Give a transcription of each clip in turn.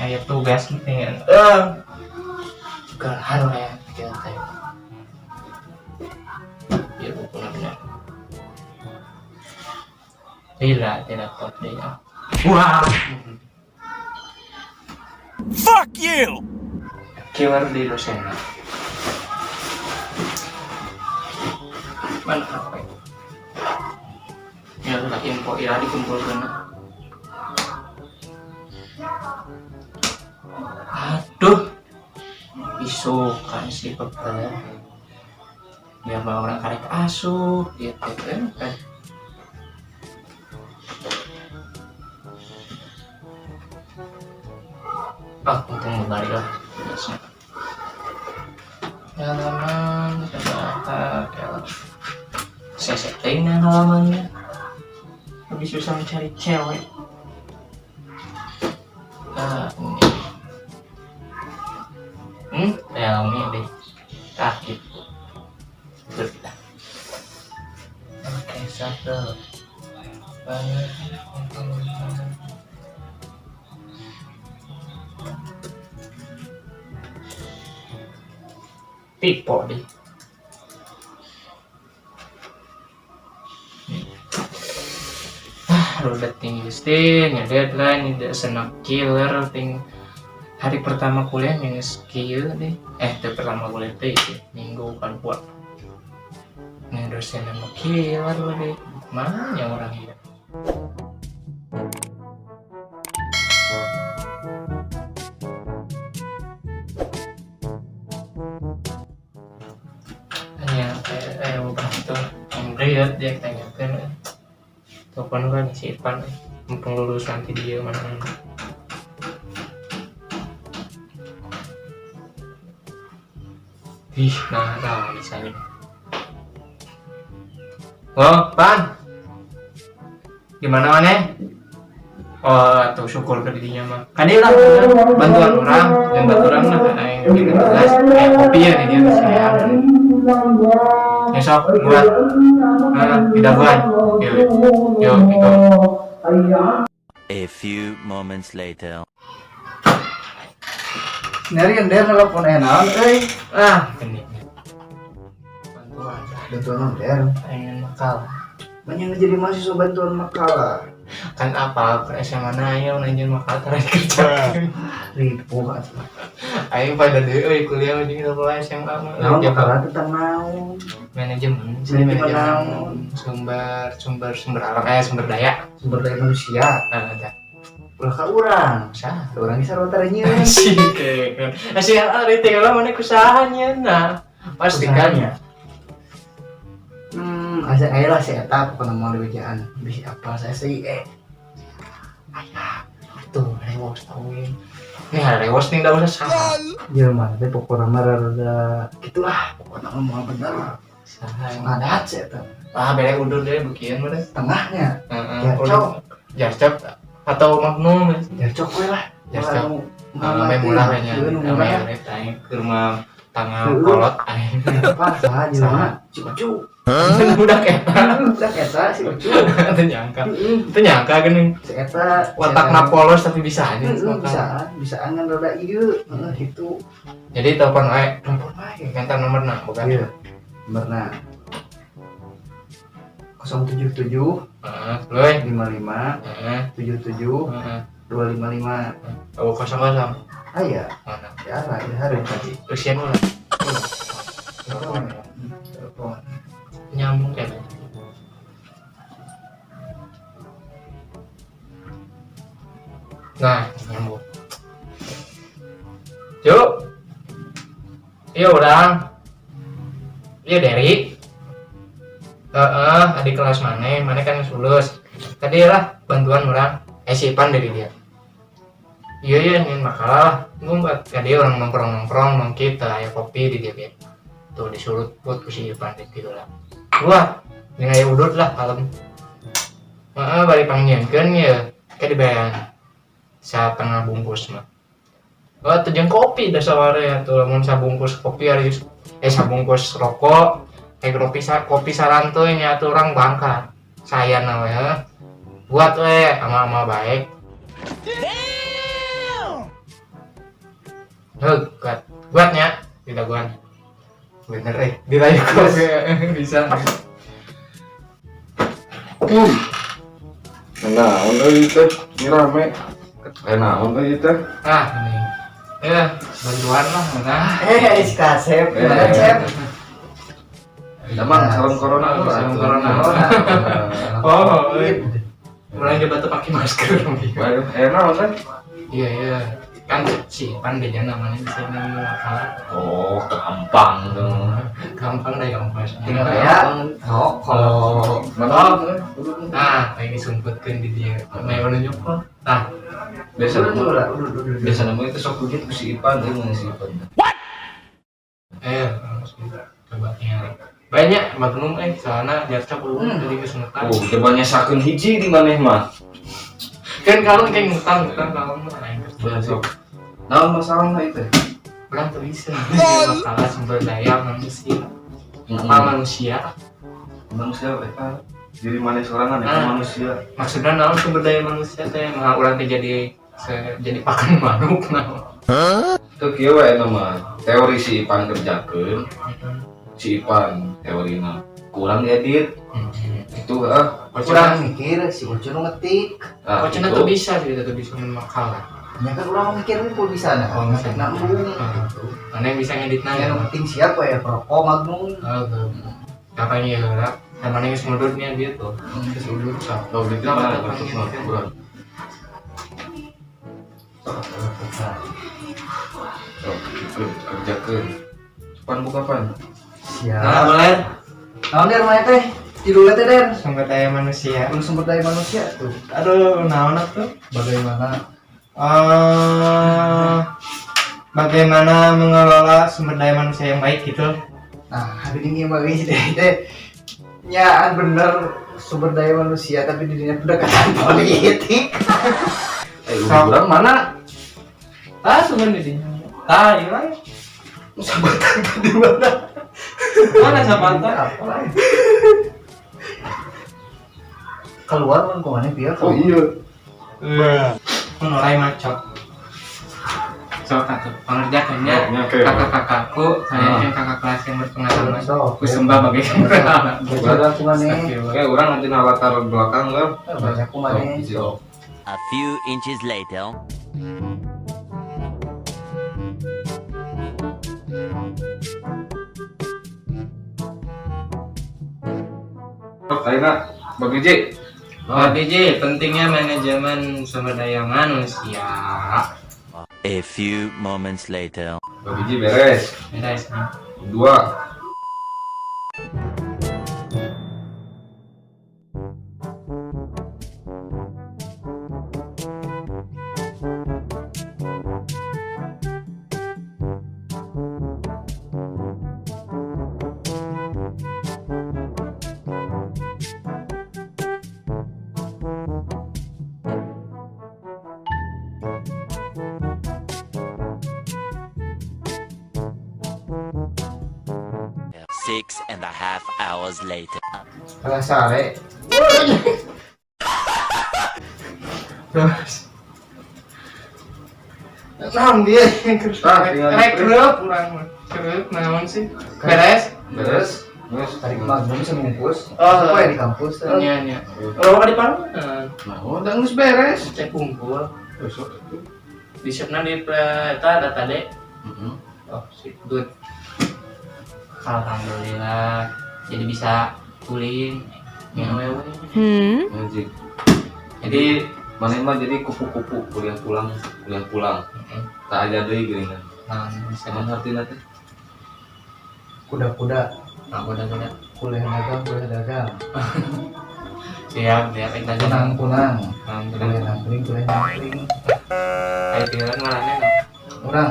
Aya tugas nih galahan ya kieu teh. Ieu bukuna bener. Lila teh laptop deui ah. Wah. Fuck you! Keluar di dosen. Mana apa ya? Ya udah info ya dikumpulkan. Aduh, isu kan si pepel. Ya bawa orang karek asup, gitu kan. Ah, untung balik lah tugasnya. Halaman, kata ya. Saya setting halamannya. Lebih susah mencari cewek. Nah, ini. Realme deh. Kaki. Betul kita. Oke, satu. Tipe deh. Ah, udah tinggi sih, ya deadline, tidak senang killer, ting hari pertama kuliah minus kieu deh. Itu pertama kuliah teh itu minggu kan buat. Ini dosen yang killer deh. Mana yang orang ini? Hanya bantu yang dia tanyakan telepon kan si Irfan mumpung lulus nanti dia mana mana. Ih, nah tahu misalnya. Oh, Pan, gimana mana? Oh, atau syukur ke dirinya mah. Kan dia lah bantuan orang, dan bantuan orang lah yang bikin tugas kayak kopi ya dia tuh saya. Besok buat, nah, tidak buat. Yo, yo, gitu. A few moments later. Nyari yang dia nelpon naon euy. Ah, ini. Bantuan, Bantuan naon der? Pengen makalah. Banyak jadi mahasiswa bantuan makalah. Kan apa ke SMA na ayo nanya makalah tarik kerja. Ripuh atuh. Ayo pada deh, euy kuliah jeung sekolah SMA mah. Naon makalah tentang naon? Manajemen, sih Manajemen manajemen naon? Sumber sumber sumber alam sumber daya. Sumber daya manusia. Nah, ada. Ulah ka urang. Sah. Ka urang geus sarua tareunyeun. Sih, nah, sih ari tinggal mana kusahanya nah. Pasti kan. Usahanya. Asa aya lah si eta pokona moal dibejaan. Bisi apa saya sih Ayah, tuh rewos tauin. Nih ada rewos nih enggak usah sah. Jelema teh pokona mah rada kitu lah, pokona mah moal bener. Sah. Ngadat si eta. Ah, bere udur deh bukian mah deh. Tengahnya. Heeh. Jarcok. Jarcok atau Magnum. Jarcok we lah. Jarcok. Murah Murah nya. Murah. Murah ke rumah tangan kolot aing. Apa saha jelema? Si Ucu. Udah eta. Udah eta si Ucu. Teu nyangka. Teu nyangka geuning. Si eta Watakna polos tapi bisa aja. Bisaan, bisaan ngan rada ieu, heeh gitu. Jadi telepon wae, Telepon wae. minta nomorna bukan. Iya. Nomorna 077 Heeh, luy. 55 Heeh, 77 heeh. 255. Oh, kosong kosong. Ah ya, Mana? ya lah, ya hari tadi. Usia mulai. Telepon. Telepon. Nyambung kayaknya. Nah, nyambung. Yuk. Iya orang. Iya Derry. Heeh, adik kelas mana? Mana kan lulus. Tadi lah bantuan orang. Si Ipan dari dia. Iya iya ingin makalah. Ngumpat. Tadi orang nongkrong-nongkrong nongki teh aya kopi di dia ge. Tuh disuruh buat ku si Ipan gitu lah. Wah, ini aya udut lah kalem. Heeh, balik pangnyieunkeun ya. Kayak dibayar satengah bungkus mah. Oh, tujuan kopi dah saware ya tuh lamun sabungkus kopi ari sabungkus rokok kopi kopi sarantuy nya tuh orang bangka. Saya na we. Buat we ama-ama baik. Heuh, kuat. Kuatnya didagoan. Bener dirayu kok bisa. Naon euy teh? Ini rame. Naon euy teh? Ah, ini. Ya, bantuan lah mana. Eh, si Kasep, gimana, Cep? Emang salam corona Oh, salam corona. Oh, mulai coba tuh pakai masker. Waduh, naon teh? Iya, iya. Kan si Ipan beda namanya bisa nemu makalah. Oh, gampang dong. Gampang deh ongkosnya. Tinggal ya, oh, kalau Mana? Nah, ini sumputkeun di dia. Nah, nunjuk kok. Nah, Biasa udah, udah, udah, udah. biasa namanya itu sok begitu si Ipan, dia si Ipan. Langsung coba nyari. Banyak magnum soalnya jasa belum jadi geus ngutang. Oh, coba nyesakeun hiji di maneh mah. Kan kalau kayak ngutang, ngutang kalau mah aing geus. Sok. Naon masalahna itu? Urang tuh bisa. Masalah sumber daya manusia. Apa manusia? Manusia eta diri maneh sorangan eta Ah. manusia. Maksudnya naon sumber daya manusia teh mah urang teh jadi jadi pakan manuk naon. Teu kieu we eta mah. Teori si Ipan kerjakeun, si Ipan teorina kurang diedit. Itu ah. Kurang mikir, si Ucu nu ngetik. Ah, Kocina gitu. tuh bisa sih, tuh bisa makalah. Ya kan urang mikir kumpul bisa nah. Oh, bisa. Ngetik nambung. Ah. Mana yang bisa ngedit Ya nanya? nu penting siapa ya perokok magnum. Oh, tuh. Kapan ya lah? Sama yang semudurnya dia tuh. Geus ulur sok. Oh, gitu Kenapa mah tuh masuk pengen mah gitu? kurang. Oh, gitu, kerjakeun. Pan buka pan. Siap. Nah, boleh. Naon der mana teh? Judulnya teh der. Sumber daya manusia. Belum sumber daya manusia tuh. Aduh, naon tuh? Bagaimana? Bagaimana mengelola sumber daya manusia yang baik gitu? Nah, hari ini bagi teh ya bener sumber daya manusia tapi di dunia pendekatan politik. Urang mana? Ah, sumber di Ah, iya. Sahabatan di mana? Mana sahabatan? Apa lah? Keluar mun kumana pieu? Oh iya. Mulai macet. Sok atuh pengerjaannya kakak-kakakku, kayaknya kakak kelas yang berpengalaman. Sok. Ku sembah bagaikan pengalaman. Baca kumane. Oke, urang nanti latar belakang lah. Baca kumane. Sok. A few inches later. Sok, ayeuna Bang Iji. Pak DJ, pentingnya manajemen sumber daya manusia. A few moments later. Bang Iji beres. Beres nih. Dua. Six and a half hours later. Kalah sare. Terus. Naon dia yang kerja? Ah, tinggal Rek di-print. kreup urang mah. Kreup naon sih? Beres? Beres. Beres. Tarik magnum sebungkus. Oh. Apa ya di kampus? Nya nya. Kalau di parlemen. Nah, udah geus beres. Cek kumpul. Besok itu. Di siapna di eta data D. Heeh. Oh, sip, good. Alhamdulillah. Jadi bisa ulin ngewewe. Anjing. Jadi Maneh mah jadi kupu-kupu kuliah pulang, kuliah pulang. Tak aja deui geuningan. Nah, bisa Naon hartina teh? Kuda-kuda. Nah, udah. Kuliah dagang, kuliah dagang. Siap, siap. Kita aja. Kunang-kunang. Alhamdulillah. Kuliah nangkring, kuliah nangkring. Ayo pilihan mana nih? Orang,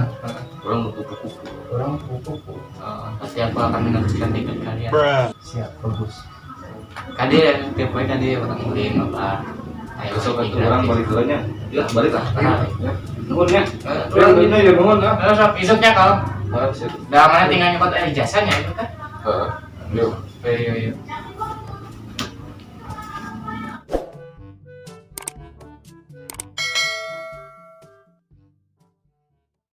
Urang nu kupu-kupu. orang kupu-kupu. Oh, pasti aku akan meneruskan tiket kalian. Siap, bagus. Kade, tiap poin kade orang ulin apa? Ayo, Besok ini atuh urang gratis. balik heula nya. Ya, balik lah. Balik. Ya. Nuhun nya. Eh, Urang duitnya ya nuhun ah. Sok isuknya kalau Ah, siap. udah mana tinggal nyokot ijazahnya itu kan? Heeh. Yuk. Iya, iya.